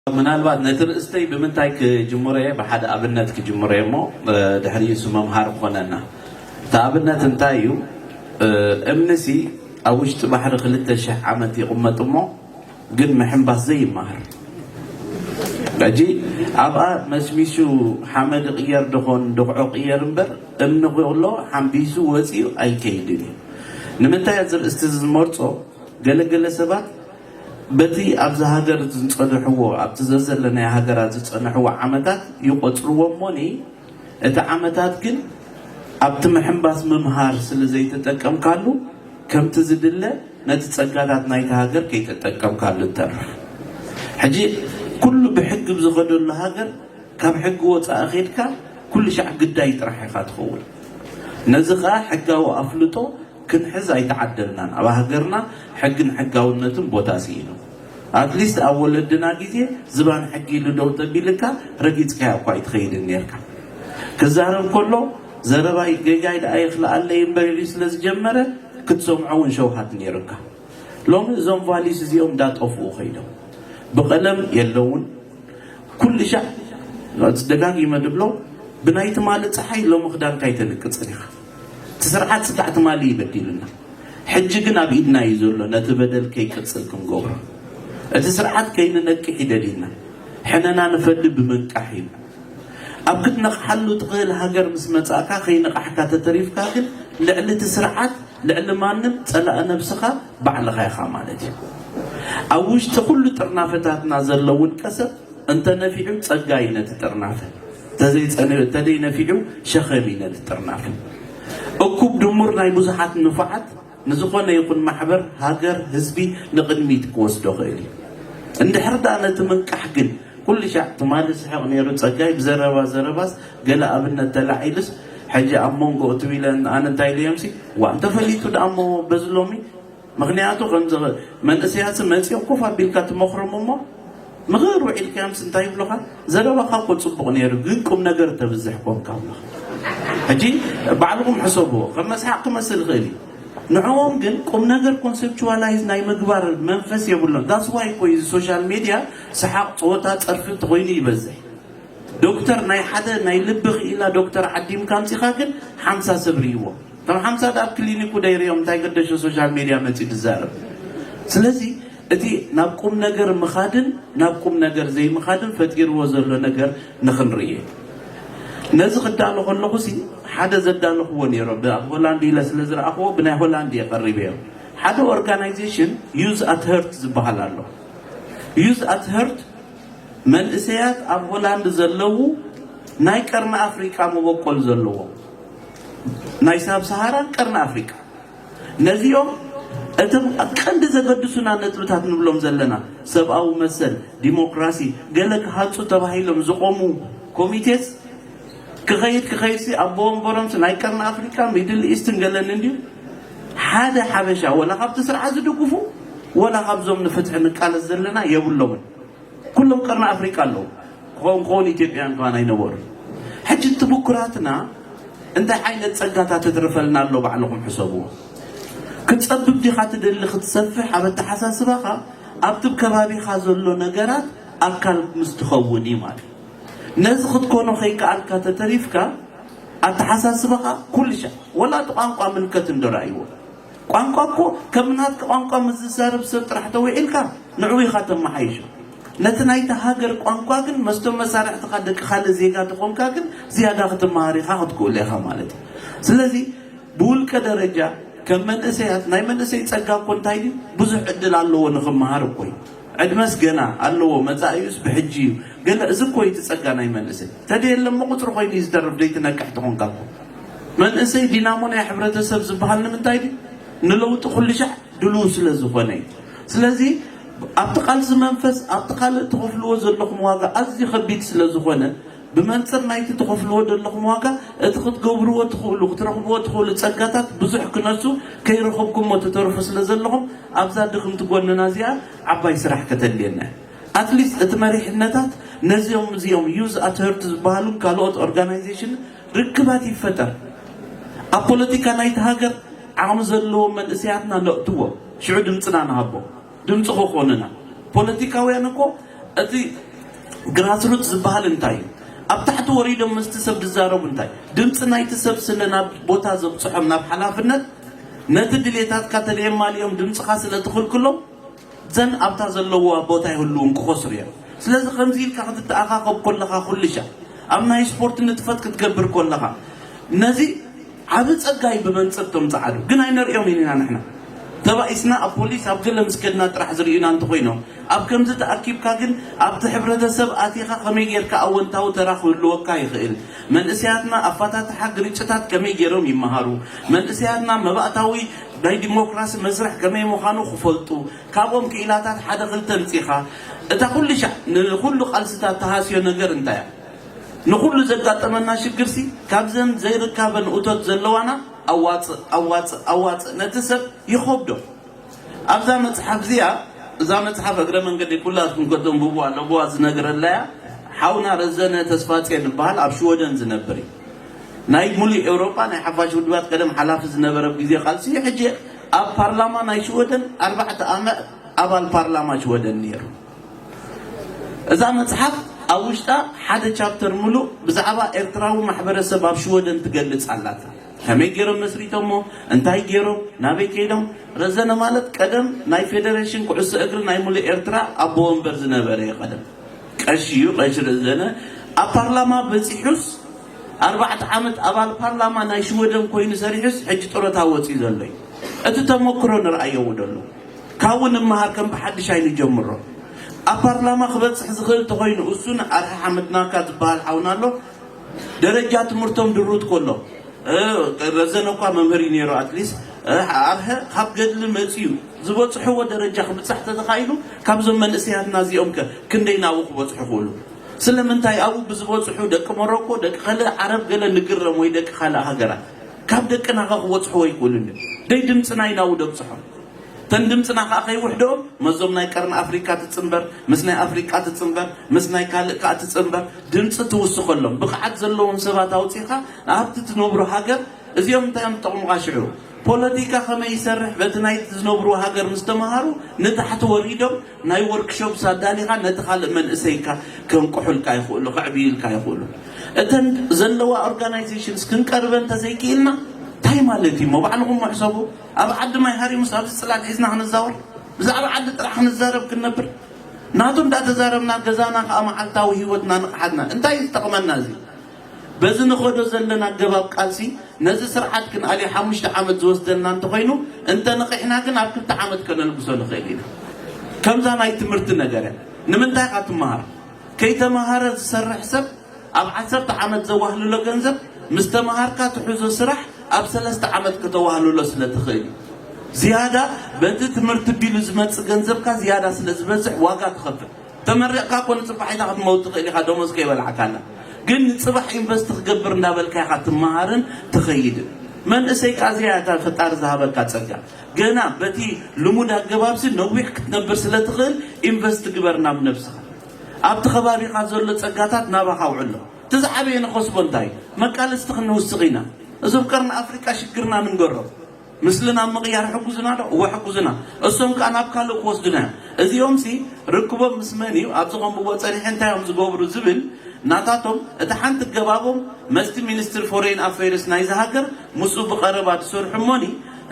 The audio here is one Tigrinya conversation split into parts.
ምናልባት ነቲ ርእስተይ ብምንታይ ክጅምሮ እየ? ብሓደ ኣብነት ክጅምሮ እየ እሞ፣ እ፣ ድሕሪ እሱ መምሃር ክኾነና። እቲ ኣብነት እንታይ እዩ? እ፣ እምንሲ ኣብ ውሽጢ ባሕሪ ክልተ ሽሕ ዓመት ይቕመጥ እሞ፣ ግን ምሕንባስ ዘይመሃር። ሕጂ ኣብኣ መስሚሱ ሓመድ ይቕየር ደኾን፣ ድኽዖ ይቕየር እምበር፣ እምኒ ከሎ ሓንቢሱ ወፂኡ ኣይከይድን እዩ። ንምንታይ እዚ ርእስቲ እዚ ዝመርፆ? ገለገለ ሰባት በቲ ኣብዚ ሃገር ዝጸንሕዎ፣ ኣብቲ ዘዘለ ናይ ሃገራት ዝጸንሕዎ ዓመታት ይቖጽርዎ እሞኒ፣ እቲ ዓመታት ግን ኣብቲ ምሕንባስ ምምሃር ስለ ዘይተጠቀምካሉ፣ ከምቲ ዝድለ ነቲ ጸጋታት ናይቲ ሃገር ከይተጠቀምካሉ ትተርፍ። ሕጂ ኩሉ ብሕጊ ብዝኸደሉ ሃገር፣ ካብ ሕጊ ወጻኢ ኸይድካ ኩሉ ሻዕ ግዳይ ጥራሕ ኢኻ ትኸውን። ነዚ ኸኣ ሕጋዊ ኣፍልጦ ክንሕዝ ኣይተዓደልናን። ኣብ ሃገርና ሕግን ሕጋውነትን ቦታ ስኢኑ። ኣትሊስት ኣብ ወለድና ግዜ ዝባን ሕጊ ኢሉ ደው ተቢልካ ረጊጽካዮ እኳ ኣይትኸይድን ኔርካ። ክዛረብ ከሎ ዘረባይ ጌጋይ ደኣ የኽልኣለይ እምበር ኢሉ ስለ ዝጀመረ ክትሰምዖ እውን ሸውሃት ኔሩካ። ሎሚ እዞም ቫሊስ እዚኦም እንዳጠፍኡ ኸይዶም። ብቐለም የለውን። ኩሉ ሻዕ ደጋጊመ ድብሎ፣ ብናይ ትማሊ ጸሓይ ሎሚ ክዳንካ ኣይተንቅጽን ኢኻ። እቲ ስርዓት ስጋዕ ትማሊ እዩ በዲሉና። ሕጂ ግን ኣብ ኢድና እዩ ዘሎ ነቲ በደል ከይቅጽል ክንገብሮ። እቲ ስርዓት ከይንነቅሕ እዩ ደሊና። ሕነና ንፈዲ ብምንቃሕ እዩ። ኣብ ክትነቕሓሉ ትኽእል ሃገር ምስ መጻእካ ከይነቓሕካ ተተሪፍካ ግን ልዕሊ እቲ ስርዓት፣ ልዕሊ ማንም ጸላኢ ነብስኻ ባዕልኻ ኢኻ ማለት እዩ። ኣብ ውሽጢ ኩሉ ጥርናፈታትና ዘሎ ውልቀ ሰብ እንተነፊዑ ጸጋ እዩ ነቲ ጥርናፈ፣ ተዘይጸነ-፣ ተደይነፊዑ ሸኸም እዩ ነቲ ጥርናፈ። እኩብ ድሙር ናይ ብዙሓት ንፉዓት ንዝኾነ ይኹን ማሕበር፣ ሃገር፣ ህዝቢ ንቕድሚት ክወስዶ ኽእል እዩ። እንድሕር ደኣ ነቲ ምንቃሕ ግን ኩሉ ሻዕ ትማሊ ስሕቕ ነይሩ ጸጋይ ብዘረባ ዘረባስ ገለ ኣብነት ተላዒሉስ፣ ሕጂ ኣብ መንጎ እትው ኢለ ኣነ እንታይ ኢለዮምሲ፣ ዋ እንተፈሊጡ ደኣ እሞ በዚ ሎሚ፣ ምኽንያቱ ከምዚ መንእሰያት መጺኦም ኮፍ ኣቢልካ ትመኽሮም እሞ ምኽር ውዒልካዮምስ እንታይ ይብሉኻ? ዘረባኻ እኮ ጽቡቕ ነይሩ፣ ግን ቁም ነገር ተብዝሕ ኮንካ ብሉኻ። ሕጂ ባዕልኹም ሕሰብዎ፣ ከም መስሓቕ ክመስል ይኽእል እዩ። ንዕኦም ግን ቁም ነገር ኮንሴፕቹዋላይዝ ናይ ምግባር መንፈስ የብሎም። ዳስ ዋይ እኮ እዩ ሶሻል ሜድያ ሰሓቕ፣ ጸወታ፣ ጸርፊ እንተኾይኑ ይበዝሕ። ዶክተር ናይ ሓደ ናይ ልቢ ክኢላ ዶክተር ዓዲምካ ኣምጺኻ ግን ሓምሳ ሰብ ርእይዎ። እቶም ሓምሳ ደኣ ኣብ ክሊኒኩ ደይርእዮም እንታይ ገደሾ ሶሻል ሜድያ መጺኡ ዝዛረብ። ስለዚ እቲ ናብ ቁም ነገር ምኻድን ናብ ቁም ነገር ዘይምኻድን ፈጢርዎ ዘሎ ነገር ንኽንርኢ። ነዚ ክዳሎ ከለኹሲ ሓደ ዘዳለኽዎ ነይሮ፣ ብ-፣ ኣብ ሆላንድ ኢለ ስለ ዝረኣኽዎ ብናይ ሆላንድ እየ ቀሪበዮ። ሓደ ኦርጋናይዜሽን ዩዝ ኣት ሀርት ዝበሃል ኣሎ። ዩዝ ኣት ሀርት መንእሰያት ኣብ ሆላንድ ዘለዉ ናይ ቀርኒ ኣፍሪቃ መበቆል ዘለዎም ናይ ሳብ ሰሃራን ቀርኒ ኣፍሪቃ ነዚኦም እቶም ቀንዲ ዘገድሱና ነጥብታት ንብሎም ዘለና ሰብኣዊ መሰል፣ ዲሞክራሲ፣ ገለ ክሃንጹ ተባሂሎም ዝቆሙ ኮሚቴስ ክኸይድ ክኸይድሲ ኣቦ ወንበሮምሲ ናይ ቀርኒ ኣፍሪቃ፣ ሚድል ኢስትን ገለን እንድዩ። ሓደ ሓበሻ ወላ ካብቲ ስርዓት ዝድግፉ ወላ ካብዞም ንፍትሒ ንቃለስ ዘለና የብሎምን። ኩሎም ቀርኒ ኣፍሪቃ ኣለዉ። ክኸውን ክኸውን ኢትዮጵያውያን ከማን ኣይነበሩን። ሕጂ እቲ ብኩራትና እንታይ ዓይነት ጸጋታት ተትርፈልና ኣሎ ባዕልኹም ሕሰብዎ። ክትጸብብ ዲኻ ትደሊ ክትሰፍሕ ኣብ ኣተሓሳስባኻ ኣብቲ ከባቢኻ ዘሎ ነገራት ኣካል ምስ ትኸውን እዩ ማለት እዩ። ነዚ ክትኮኖ ከይከኣልካ ተተሪፍካ ኣተሓሳስባኻ ኩሉ ሻዕ ወላ እቲ ቋንቋ ምልከት እንዶ ረኣይዎ። ቋንቋ እኮ ከም ናትካ ቋንቋ ምስ ዝዛረብ ሰብ ጥራሕ ተውዒልካ ንዕኡ ኢኻ ተመሓይሾ። ነቲ ናይቲ ሃገር ቋንቋ ግን መስቶም መሳርሕትኻ ደቂ ካልእ ዜጋ ተኾንካ ግን ዝያዳ ክትመሃር ኢኻ ክትክእሎ ኢኻ ማለት እዩ። ስለዚ ብውልቀ ደረጃ ከም መንእሰያት ናይ መንእሰይ ጸጋ እኮ እንታይ ድዩ? ብዙሕ ዕድል ኣለዎ ንኽመሃር እኮ እዩ። ዕድመስ ገና ኣለዎ፣ መጻኢኡስ ብሕጂ እዩ። ገለ እዚ እኮ እዩ እቲ ጸጋ ናይ መንእሰይ። ተደየለ እሞ ቁጽሪ ኮይኑ እዩ ዝተርፍ ደይትነቅሕ ተኾንካ እኮ። መንእሰይ ዲናሞ ናይ ሕብረተሰብ ዝበሃል ንምንታይ ድዩ? ንለውጢ ኩሉ ሻዕ ድልው ስለ ዝኾነ እዩ። ስለዚ ኣብቲ ቃልሲ መንፈስ ኣብቲ ካልእ ትኸፍልዎ ዘለኹም ዋጋ ኣዝዩ ከቢድ ስለ ዝኾነ ብመንጽር ናይቲ ትኸፍልዎ ዘለኹም ዋጋ እቲ ክትገብርዎ ትኽእሉ ክትረኽብዎ ትኽእሉ ጸጋታት ብዙሕ ክነሱ ከይረኸብኩሞ ትተርፉ ስለ ዘለኹም ኣብዛ ድኽምቲ ጎንና እዚኣ ዓባይ ስራሕ ከተድልየና እያ። ኣትሊስት እቲ መሪሕነታት ነዚኦም እዚኦም ዩዝ ኣት ሀርት ዝበሃሉን ካልኦት ኦርጋናይዜሽን ርክባት ይፈጠር። ኣብ ፖለቲካ ናይቲ ሃገር ዓቕሚ ዘለዎም መንእሰያትና ነእትዎም፣ ሽዑ ድምፅና ንሃቦም። ድምፂ ክኾኑና። ፖለቲካውያን እኮ እቲ ግራስሩት ዝበሃል እንታይ እዩ? ኣብ ታሕቲ ወሪዶም ምስቲ ሰብ ዝዛረቡ እንታይ? ድምፂ ናይቲ ሰብ ስለ ናብ ቦታ ዘብፅሖም ናብ ሓላፍነት፣ ነቲ ድሌታትካ ተለየማልኦም ድምፅኻ ስለ ትኽልክሎም፣ ዘን ኣብታ ዘለዋ ቦታ ይህልውን ክኸስሩ እዮም። ስለዚ ከምዚ ኢልካ ክትተኣኻኸብ ከለኻ ኩልሻ ኣብ ናይ ስፖርት ንጥፈት ክትገብር ከለኻ ነዚ ዓቢ ጸጋይ ብመንጽር ቶም ጸዓዱ ግን ኣይነርእዮም ኢና ንሕና። ተባኢስና ኣብ ፖሊስ ኣብ ገለ ምስ ከድና ጥራሕ ዝርእዩና እንተኾይኖም፣ ኣብ ከምዚ ተኣኪብካ ግን ኣብቲ ሕብረተሰብ ኣቲኻ ከመይ ጌርካ ኣወንታዊ ተራ ክህልወካ ይኽእል? መንእሰያትና ኣፋታትሓ ግርጭታት ከመይ ጌሮም ይመሃሩ? መንእሰያትና መባእታዊ ናይ ዲሞክራሲ መስርሕ ከመይ ምዃኑ ክፈልጡ፣ ካብኦም ክኢላታት ሓደ ክልተ ኣምጺኻ፣ እታ ኩሉ ሻዕ ንኹሉ ቃልስታት ተሃስዮ ነገር እንታይ እያ? ንኹሉ ዘጋጠመና ሽግርሲ ካብዘን ዘይርካበን እቶት ዘለዋና ኣዋፅእ ኣዋፅእ ኣዋፅእ ነቲ ሰብ ይኸብዶ። ኣብዛ መፅሓፍ እዚኣ፣ እዛ መፅሓፍ እግረ መንገዲ ኩላትኩም ከተንብቡ ኣለብዋ ዝነግረላ እያ። ሓውና ረዘነ ተስፋፅዮን ዝበሃል ኣብ ሽወደን ዝነብር እዩ። ናይ ሙሉእ ኤውሮጳ ናይ ሓፋሽ ውድባት ቀደም ሓላፊ ዝነበረ ኣብ ግዜ ቃልሲ እዩ። ሕጂ ኣብ ፓርላማ ናይ ሽወደን ኣርባዕተ ዓመት ኣባል ፓርላማ ሽወደን ነይሩ። እዛ መጽሓፍ ኣብ ውሽጣ ሓደ ቻፕተር ሙሉእ ብዛዕባ ኤርትራዊ ማሕበረሰብ ኣብ ሽወደን ትገልጽ ኣላታ። ከመይ ገይሮም መስሪቶሞ፣ እንታይ ገይሮም፣ ናበይ ከይዶም። ረዘነ ማለት ቀደም ናይ ፌደሬሽን ኩዕሶ እግሪ ናይ ሙሉእ ኤርትራ ኣቦ ወንበር ዝነበረ እዩ። ቀደም ቀሺ እዩ፣ ቀሺ ረዘነ ኣብ ፓርላማ በጺሑስ ኣርባዕተ ዓመት ኣባል ፓርላማ ናይ ሽወደን ኮይኑ ሰሪሑስ ሕጂ ጡረታ ወጺኡ ዘሎ እዩ። እቲ ተመክሮ ንርኣዮ ውደሎ ካብኡ ንምሃር ከም ብሓድሽ ኣይንጀምሮ። ኣብ ፓርላማ ክበጽሕ ዝኽእል ተኾይኑ እሱን ኣርሒ ሓመድናካ ዝበሃል ሓውና ኣሎ። ደረጃ ትምህርቶም ድሩት ከሎ ረዘነ እኳ መምህር እዩ ነይሩ ኣትሊስ ኣርሀ ካብ ገድሊ መፅዩ ዝበፅሕዎ ደረጃ ክብፃሕ ተተኻኢሉ ካብዞም መንእሰያትና እዚኦም ከ ክንደይ ናብኡ ክበፅሑ ክእሉ? ስለምንታይ ኣብኡ ብዝበፅሑ ደቂ ሞሮኮ ደቂ ካልእ ዓረብ ገለ ንግረም ወይ ደቂ ካልእ ሃገራት ካብ ደቅና ከ ክበፅሕዎ ይክእሉ? ደይ ድምፅና ኢናው ደብፅሖም ተን ድምፅና ከዓ ከይውሕደኦም መዞም ናይ ቀርኒ ኣፍሪካ ትፅንበር ምስ ናይ ኣፍሪቃ ትፅንበር ምስ ናይ ካልእ ከዓ ትፅንበር ድምፂ ትውስኸሎም ብቕዓት ዘለዎም ሰባት ኣውፂኻ ኣብቲ ትነብሩ ሃገር እዚኦም እንታይ እዮም ዝጠቕሙኻ ሽዑ ፖለቲካ ከመይ ይሰርሕ በቲ ናይ ዝነብሩ ሃገር ምስ ተምሃሩ ንታሕቲ ወሪዶም ናይ ወርክሾፕ ሳዳሊኻ ነቲ ካልእ መንእሰይካ ከንቅሑልካ ይኽእሉ ከዕብዩልካ ይኽእሉ እተን ዘለዋ ኦርጋናይዜሽንስ ክንቀርበ እንተዘይክኢልና እንታይ ማለት እዩ እሞ ባዕልኹም ሕሰቡ ኣብ ዓዲ ማይ ሃሪሙስ ኣብዚ ፅላል ሒዝና ክንዛወር ብዛዕባ ዓዲ ጥራሕ ክንዛረብ ክንነብር ናቱ እንዳተዛረብና ገዛና ከዓ መዓልታዊ ህይወትና ንቕሓትና እንታይ ዝጠቕመና እዚ በዚ ንኸዶ ዘለና ኣገባብ ቃልሲ ነዚ ስርዓት ክንኣልዮ ሓሙሽተ ዓመት ዝወስደና እንተኾይኑ እንተነቒሕና ግን ኣብ ክልተ ዓመት ከነልግሶ ንኽእል ኢና። ከምዛ ናይ ትምህርቲ ነገር እያ። ንምንታይ ኢኻ ትመሃር? ከይተመሃረ ዝሰርሕ ሰብ ኣብ ዓሰርተ ዓመት ዘዋህልሎ ገንዘብ ምስ ተመሃርካ ትሕዞ ስራሕ ኣብ ሰለስተ ዓመት ከተዋህልሎ ስለ ትኽእል እዩ። ዝያዳ በቲ ትምህርቲ ቢሉ ዝመፅእ ገንዘብካ ዝያዳ ስለ ዝበዝሕ ዋጋ ትኸፍል። ተመሪቕካ እኮ ንፅባሕ ኢልካ ክትመውት ትኽእል ኢኻ ደሞዝ ከይበላዕካና ግን ንፅባሕ ኢንቨስት ክገብር እንዳበልካ ኢኻ ትመሃርን ትኸይድን መንእሰይ ቃዝያ እታ ፈጣሪ ዝሃበካ ፀጋ ገና በቲ ልሙድ ኣገባብሲ ነዊሕ ክትነብር ስለ ትኽእል ኢንቨስት ግበር ናብ ነብስኻ ኣብቲ ከባቢኻ ዘሎ ፀጋታት ናባኻ ውዕሎ እቲ ዝዓበየ ንኸስቦ እንታይ መቃለስቲ ክንውስቕ ኢና እዞም ቀርኒ ኣፍሪቃ ሽግርና ንንገሮም ምስልና ምቕያር ሕጉዝና ዶ? እወ ሕጉዝና። እሶም ከኣ ናብ ካልእ ክወስዱና እዮም። እዚኦም ሲ ርክቦም ምስ መን እዩ? ኣብዚ ከምብዎ ጸኒሐ እንታይ እዮም ዝገብሩ ዝብል ናታቶም እቲ ሓንቲ ገባቦም መስቲ ሚኒስትር ፎሬን ኣፌርስ ናይዚ ሃገር ምስኡ ብቐረባ ዝሰርሑ እሞኒ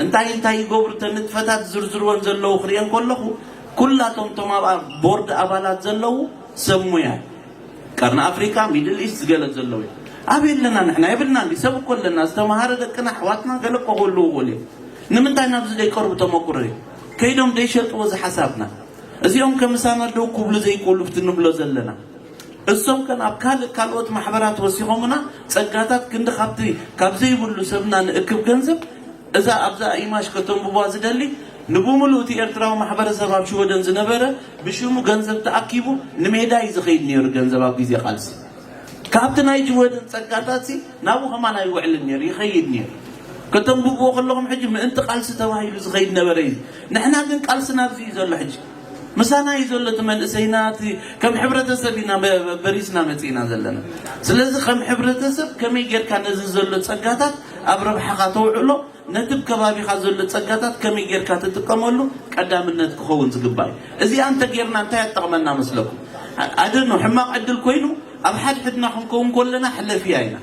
እንታይ እንታይ ይገብሩ ተን ንጥፈታት ዝዝርዝርወን ዘለዉ ክርእየን ከለኹ ኩላቶም እቶም ኣብ ቦርድ ኣባላት ዘለዉ ሰብ ሙያ ቀርኒ ኣፍሪካ ሚድል ኢስት ዝገለ ዘለዉ እዮም ኣበይ ኣለና ንሕና የብልና እንዲ ሰብ እኮ ኣለና ዝተምሃረ ደቅና ኣሕዋትና ገለ እኮ ክህልዉ ይኽእሉ እዮም ንምንታይ ናብዚ ዘይቀርቡ ተመኩሮ እዩ ከይዶም ዘይሸጥዎ እዚ ሓሳብና እዚኦም ከምሳና ደው ክብሉ ዘይክእሉ ፍቲ ንብሎ ዘለና እሶም ከ ናብ ካልእ ካልኦት ማሕበራት ወሲኾምና ጸጋታት ክንዲ ካብቲ ካብ ዘይብሉ ሰብና ንእክብ ገንዘብ እዛ ኣብዛ ኢማሽ ከተንብቧ ዝደሊ ንብምሉእ እቲ ኤርትራዊ ማሕበረሰብ ኣብ ሽወደን ዝነበረ ብሽሙ ገንዘብ ተኣኪቡ ንሜዳ እዩ ዝኸይድ ነይሩ ገንዘብ ኣብ ግዜ ቃልሲ ካብቲ ናይ ሽወደን ጸጋታት ሲ ናብኡ ከማን ኣይውዕልን ነይሩ ይኸይድ ነይሩ ከተንብብዎ ከለኹም ሕጂ ምእንቲ ቃልሲ ተባሂሉ ዝኸይድ ነበረ እዩ ንሕና ግን ቃልሲ ናብዚ እዩ ዘሎ ሕጂ ምሳና እዩ ዘሎ እቲ መንእሰይና እቲ ከም ሕብረተሰብ ኢና በሪስና መፂእና ዘለና ስለዚ ከም ሕብረተሰብ ከመይ ጌርካ ነዚ ዘሎ ጸጋታት ኣብ ረብሓኻ ተውዕሎ ነቲ ብ ከባቢኻ ዘሎ ጸጋታት ከመይ ጌርካ ትጥቀመሉ ቀዳምነት ክኸውን ዝግባእ እዩ። እዚኣ እንተ ጌርና እንታይ ኣጠቕመና መስለኩም? ኣደኖ ሕማቕ ዕድል ኮይኑ ኣብ ሓድሕድና ክንከውን ከለና ሕለፍያ ኢና።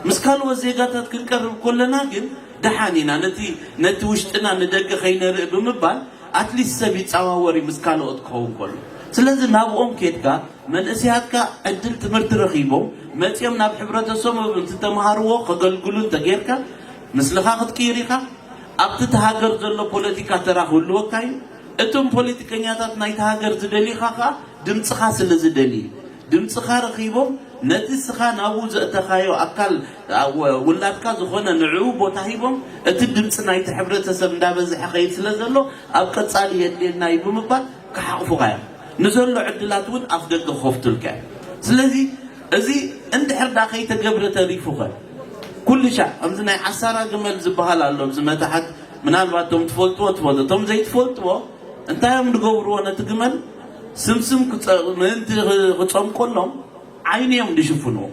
ምስ ካልኦት ዜጋታት ክንቀርብ ከለና ግን ደሓን ኢና። ነቲ ነቲ ውሽጥና ንደገ ከይነርኢ ብምባል ኣትሊስት ሰብ ይጻዋወር እዩ ምስ ካልኦት ክኸውን ከሎ። ስለዚ ናብኦም ኬድካ መንእስያትካ ዕድል ትምህርቲ ረኺቦም መጺኦም ናብ ሕብረተሰቦም እንተተምሃርዎ ከገልግሉ እንተጌርካ ንስኻ ክትቅይር ኢኻ። ኣብቲ እቲ ሃገር ዘሎ ፖለቲካ ተራ ክህልወካ እዩ። እቶም ፖለቲከኛታት ናይቲ ሃገር ዝደልዩኻ ከኣ ድምፅኻ ስለ ዝደልዩ ድምፅኻ ረኺቦም ነቲ ስኻ ናብኡ ዘእተኻዮ ኣካል ውላድካ ዝኾነ ንዕኡ ቦታ ሂቦም እቲ ድምፂ ናይቲ ሕብረተሰብ እንዳበዝሐ ኸይድ ስለ ዘሎ ኣብ ቀፃሊ የድልየና እዩ ብምባል ክሓቕፉኻ እዮም። ንዘሎ ዕድላት እውን ኣፍ ደገ ክኸፍቱልካ እዮም። ስለዚ እዚ እንድሕር ዳ ከይተገብረ ተሪፉኸ ኩሉ ሻዕ ከምዚ ናይ ዓሳራ ግመል ዝበሃል ኣሎ ኣብዚ መታሓት ምናልባት እቶም ትፈልጥዎ ትፈልጡ እቶም ዘይትፈልጥዎ እንታይ እዮም ዝገብርዎ ነቲ ግመል ስምስም ምእንቲ ክፀምቀሎም ዓይኒ እዮም ዝሽፍንዎ።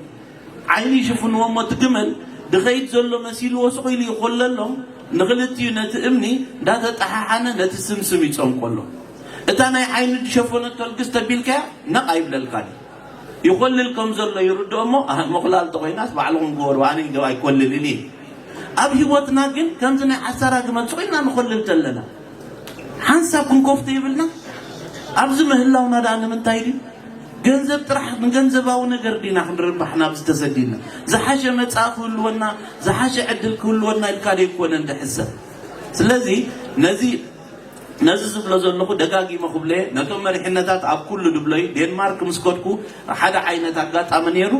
ዓይኒ ይሽፍንዎ እሞ እቲ ግመል ድኸይድ ዘሎ መሲልዎ ስቕ ኢሉ ይኾለሎም ንኽልቲኡ ነቲ እምኒ እንዳተጠሓሓነ ነቲ ስምስም ይፀምቀሎም። እታ ናይ ዓይኒ ዝሸፈነቶ ልግስ ተቢልካያ ነቕ ኣይብለልካን እዩ። ይኾልል ከም ዘሎ ይርድኦ እሞ ኣህ፣ ምቑላል ተኾይናስ ባዕልኹም ግበሩ ኣነ ይገ ኣይኮልልን እየ። ኣብ ህይወትና ግን ከምዚ ናይ ዓሳራ ግመል ስቕ ኢልና ንኾልል ተለና ሓንሳብ ክንከፍቶ ይብልና። ኣብዚ ምህላውና ደኣ ንምንታይ ድዩ? ገንዘብ ጥራሕ ንገንዘባዊ ነገር ዲና ክንርባሕ ናብዚ ተሰዲድና? ዝሓሸ መጻኢ ክህልወና ዝሓሸ ዕድል ክህልወና ኢልካ ደይኮነ እንድሕሰብ። ስለዚ ነዚ ነዚ ዝብሎ ዘለኹ ደጋጊመ ክብለየ ነቶም መሪሕነታት ኣብ ኩሉ ድብለዩ ዴንማርክ ምስ ከድኩ ሓደ ዓይነት ኣጋጣሚ ነይሩ።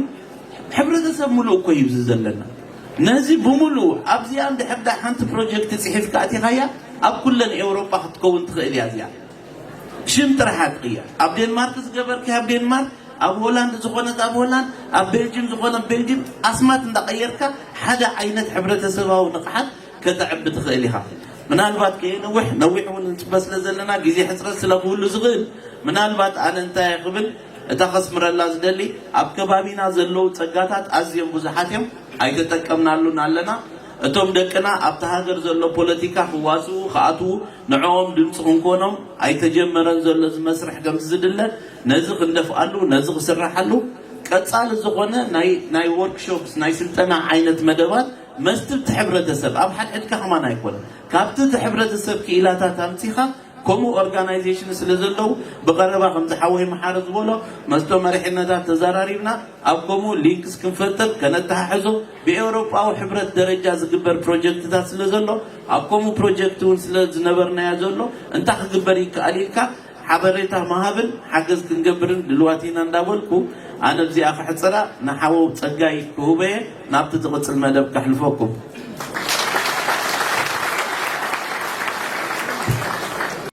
ሕብረተሰብ ሙሉእ እኮ እዩ እዚ ዘለና። ነዚ ብምሉእ ኣብዚኣ እንድሕር ዳ ሓንቲ ፕሮጀክት ፅሒፍካ ኣቲኻያ ኣብ ኩለን ኤውሮጳ ክትከውን ትኽእል እያ። እዚኣ ሽም ጥራሕ ኣትቕየር። ኣብ ዴንማርክ ዝገበርካያ ኣብ ዴንማርክ፣ ኣብ ሆላንድ ዝኾነት ኣብ ሆላንድ፣ ኣብ ቤልጅም ዝኾነ ቤልጅም ኣስማት እንዳቐየርካ ሓደ ዓይነት ሕብረተሰባዊ ንቕሓት ከተዕቢ ትኽእል ኢኻ። ምናልባት ከየነውሕ ነዊሕ እውን ንፅበ ስለ ዘለና ግዜ ሕፅረት ስለ ክህሉ ዝኽእል ምናልባት ኣነ እንታይ ክብል እታ ከስምረላ ዝደሊ ኣብ ከባቢና ዘለዉ ፀጋታት ኣዝዮም ብዙሓት እዮም ኣይተጠቀምናሉን ኣለና። እቶም ደቅና ኣብቲ ሃገር ዘሎ ፖለቲካ ክዋስኡ ክኣትዉ ንዕኦም ድምፂ ክንኮኖም ኣይተጀመረን ዘሎ እዚ መስርሕ ከምቲ ዝድለ ነዚ ክንደፍኣሉ ነዚ ክስራሓሉ ቀፃሊ ዝኾነ ናይ ናይ ወርክሾፕስ ናይ ስልጠና ዓይነት መደባት መስቲ እቲ ሕብረተሰብ ኣብ ሓድሕድካ ከማን ኣይኮነን ካብቲ እቲ ሕብረተሰብ ክኢላታት ኣምፂኻ ከምኡ ኦርጋናይዜሽን ስለ ዘለዉ ብቐረባ ከምዚ ሓወይ መሓረ ዝበሎ መስቶ መሪሕነታት ተዘራሪብና ኣብ ከምኡ ሊንክስ ክንፈጥር ከነተሓሕዞ ብኤውሮጳዊ ሕብረት ደረጃ ዝግበር ፕሮጀክትታት ስለ ዘሎ ኣብ ከምኡ ፕሮጀክት እውን ስለ ዝነበርናዮ ዘሎ እንታይ ክግበር ይከኣል ኢልካ ሓበሬታ ምሃብን ሓገዝ ክንገብርን ድልዋት ኢና እንዳበልኩ ኣነ ኣብዚኣ ክሕፅራ ንሓወው ፀጋይ ክህበየ ናብቲ ዝቕፅል መደብ ከሕልፈኩም።